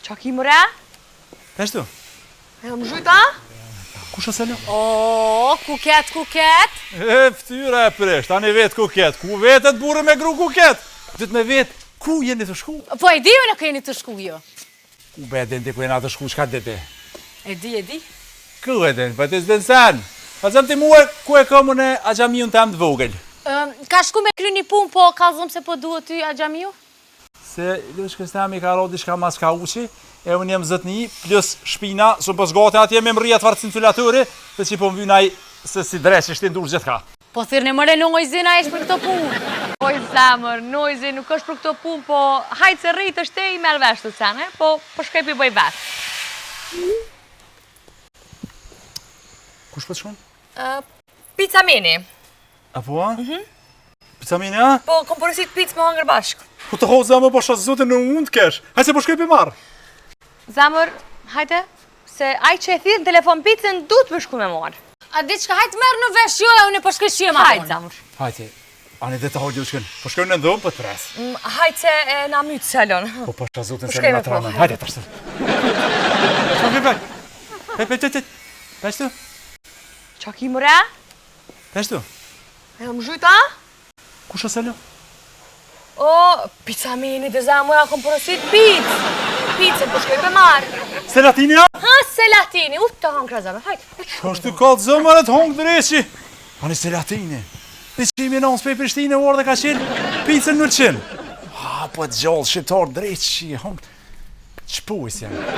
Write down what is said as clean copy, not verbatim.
Qa ki more? Peshtu? E më zhyt, a? Kush është Selo? O, ku ket, ku ket? E, ftyra e prish, tani vet ku ket. Ku vetet burrë me gru ku ket? Dytë me vet, ku jeni tu shku? Po e di unë ku jeni tu shku jo. Ku be din ti ku jena tu shku, çka di ti? E di, e di. Ku e din, po ti s'din sen. Kallzom ti mue, ku e kam unë axhamiun tem të vogël? Ka shku me kry një punë, po kallzom se po duhet ty axhamiu? Se loçkës teme i ka ra diçka mas kauçi, e unë jam zotni, plus shpina, s'u pas gati atje me mrri atë farë cinculatori, dhe që po më vyn ai se si dreq e shtin dur gjithka. Po thirrni more Nojzin, ai është për këto punë. Oj zemër, Nojzi nuk është për këto punë, po hajt se rrit është e i merr vesh të sene, po po shkoj po i bëj vet. Kush po të shkon? Pizza meni. A po a? Mhm. Pizza meni a? Po, kom porosit picë me hangër bashkë. Po të ho zemër, po shë zotin në unë të kesh. Hajt se po shkoj pe marr. Zemër, hajte, se ai që e thirr në telefon picën, duhet me shku me marrë. A di çka, hajt merr në vesh jo e unë po shkoj shije ma Hajt, zemër. Hajte, ani dhe të hajtë shkën. Po shkoj në dhomë, po të pres. Mm, hajt se e, na mytë Selon. Po pasha zotin Po se shkoj në me po, tramën. hajde. Hajde, tash. Po, po, po. Pe, pe, pe, pe. Peshtu? Qa ki more? Peshtu? E më zhyt, a? Kush është Selo? O, pizza meni dhe zemër, a kom porosit picë. Picën, po shkoj pe marrë. Selatini, a? Ha, Selatini, u të hangër zemër, hajt. Që është të kallë zemër e të hongë dreqi? Ani Selatini. Një që imi nënë s'pej Prishtine, u ardhe ka qenë picën në qenë. Ha, po të gjallë, shqiptar dreqi, hongë. Qëpujs janë.